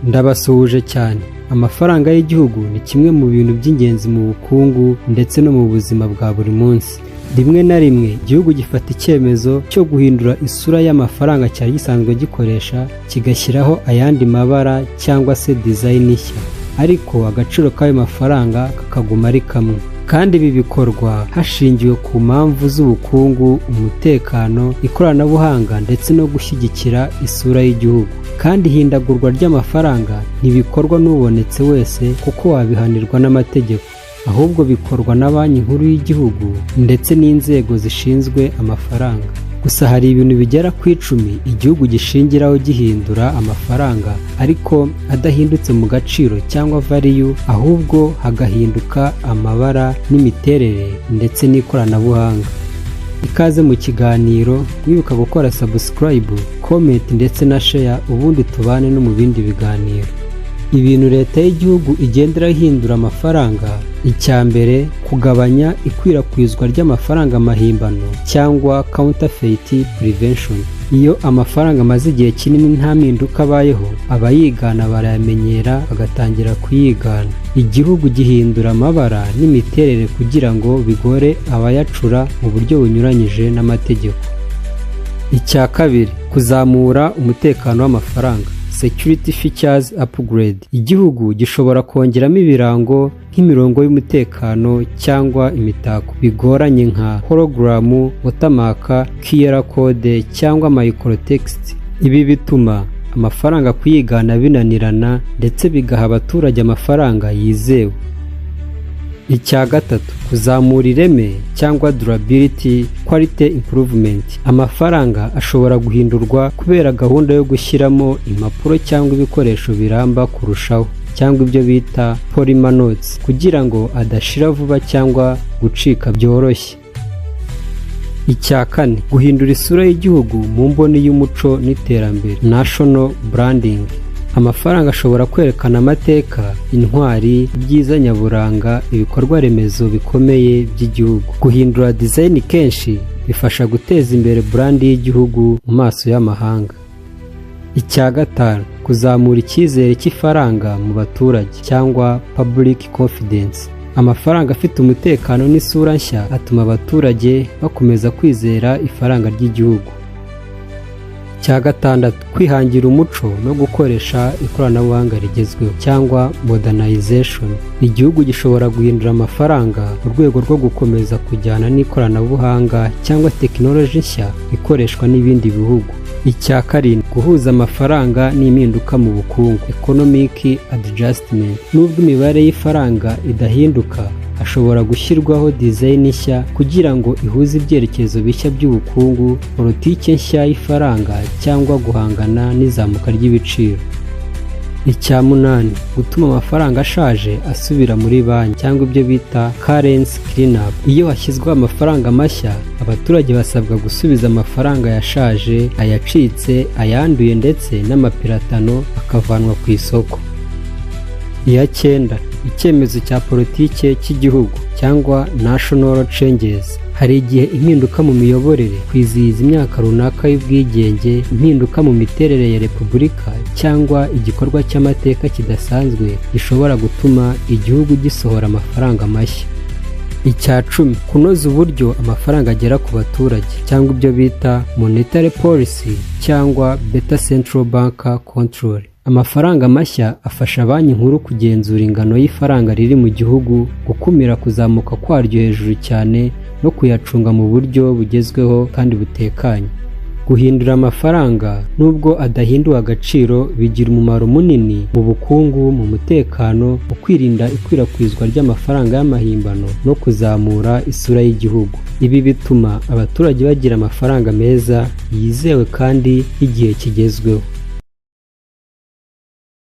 Ndabasuhuje cyane. Amafaranga y'igihugu ni kimwe mu bintu by'ingenzi mu bukungu ndetse no mu buzima bwa buri munsi. Rimwe na rimwe igihugu gifata icyemezo cyo guhindura isura y'amafaranga cyari gisanzwe gikoresha, kigashyiraho ayandi mabara cyangwa se design nshya, ariko agaciro k'ayo mafaranga kakaguma ari kamwe. Kandi ibi bikorwa hashingiwe ku mpamvu z'ubukungu, umutekano, ikoranabuhanga ndetse no gushyigikira isura y'igihugu. Kandi ihindagurwa ry'amafaranga ntibikorwa n'ubonetse wese, kuko wabihanirwa n'amategeko, ahubwo bikorwa na Banki Nkuru y'Igihugu ndetse n'inzego zishinzwe amafaranga. Gusa hari ibintu bigera ku 10 igihugu gishingiraho gihindura amafaranga, ariko adahindutse mu gaciro cyangwa value, ahubwo hagahinduka amabara n'imiterere ndetse n'ikoranabuhanga. Ikaze mu kiganiro, wibuka gukora subscribe, comment ndetse na share, ubundi tubane no mu bindi biganiro. Ibintu leta y'igihugu igendera ihindura amafaranga: icya mbere, kugabanya ikwirakwizwa ry'amafaranga mahimbano cyangwa counterfeit prevention. Iyo amafaranga amaze igihe kinini nta mpinduka abayeho, abayigana barayamenyera, bagatangira kuyigana. Igihugu gihindura amabara n'imiterere kugira ngo bigore abayacura mu buryo bunyuranyije n'amategeko. Icya kabiri, kuzamura umutekano w'amafaranga, security features upgrade. Igihugu gishobora kongeramo ibirango nk'imirongo y'umutekano cyangwa imitako bigoranye nka hologram, watermark, QR code cyangwa microtext. Ibi bituma amafaranga kuyigana binanirana, ndetse bigaha abaturage amafaranga yizewe. Icya gatatu, kuzamura ireme cyangwa durability, quality improvement. Amafaranga ashobora guhindurwa kubera gahunda yo gushyiramo impapuro cyangwa ibikoresho biramba kurushaho, cyangwa ibyo bita polymer notes, kugira ngo adashira vuba cyangwa gucika byoroshye. Icya kane, guhindura isura y'igihugu mu mboni y'umuco n'iterambere, national branding. Amafaranga ashobora kwerekana amateka, intwari, ibyiza nyaburanga, ibikorwa remezo bikomeye by'igihugu. Guhindura design kenshi bifasha guteza imbere brand y'igihugu mu maso y'amahanga. Icya gatanu, kuzamura icyizere cy'ifaranga mu baturage cyangwa public confidence. Amafaranga afite umutekano n'isura nshya atuma abaturage bakomeza kwizera ifaranga ry'igihugu. Cya gatandatu, kwihangira umuco no gukoresha ikoranabuhanga rigezweho cyangwa modernization. Igihugu gishobora guhindura amafaranga mu rwego rwo gukomeza kujyana n'ikoranabuhanga cyangwa tekinoloji nshya ikoreshwa n'ibindi bihugu. Icya karindwi, guhuza amafaranga n'impinduka mu bukungu, economic adjustment. Nubwo imibare y'ifaranga idahinduka, hashobora gushyirwaho design nshya kugira ngo ihuze ibyerekezo bishya by'ubukungu, politiki nshya y'ifaranga cyangwa guhangana n'izamuka ry'ibiciro. Icya munani, gutuma amafaranga ashaje asubira muri banki cyangwa ibyo bita currency cleanup. Iyo hashyizweho amafaranga mashya, abaturage basabwa gusubiza amafaranga yashaje, ayacitse, ayanduye ndetse n'amapiratano, akavanwa ku isoko. Iya cyenda, icyemezo cya politike cy'igihugu cyangwa national changes. Hari igihe impinduka mu miyoborere, kwizihiza imyaka runaka y'ubwigenge, impinduka mu miterere ya repubulika cyangwa igikorwa cy'amateka kidasanzwe gishobora gutuma igihugu gisohora amafaranga mashya. Icya 10, kunoza uburyo amafaranga agera ku baturage cyangwa ibyo bita monetary policy cyangwa better central bank control. Amafaranga mashya afasha Banki Nkuru kugenzura ingano y'ifaranga riri mu gihugu, gukumira kuzamuka kwaryo hejuru cyane no kuyacunga mu buryo bugezweho kandi butekanye. Guhindura amafaranga, nubwo adahinduwe agaciro, bigira umumaro munini mu bukungu, mu mutekano, mu kwirinda ikwirakwizwa ry'amafaranga y'amahimbano no kuzamura isura y'igihugu. Ibi bituma abaturage bagira amafaranga meza, yizewe kandi y'igihe kigezweho.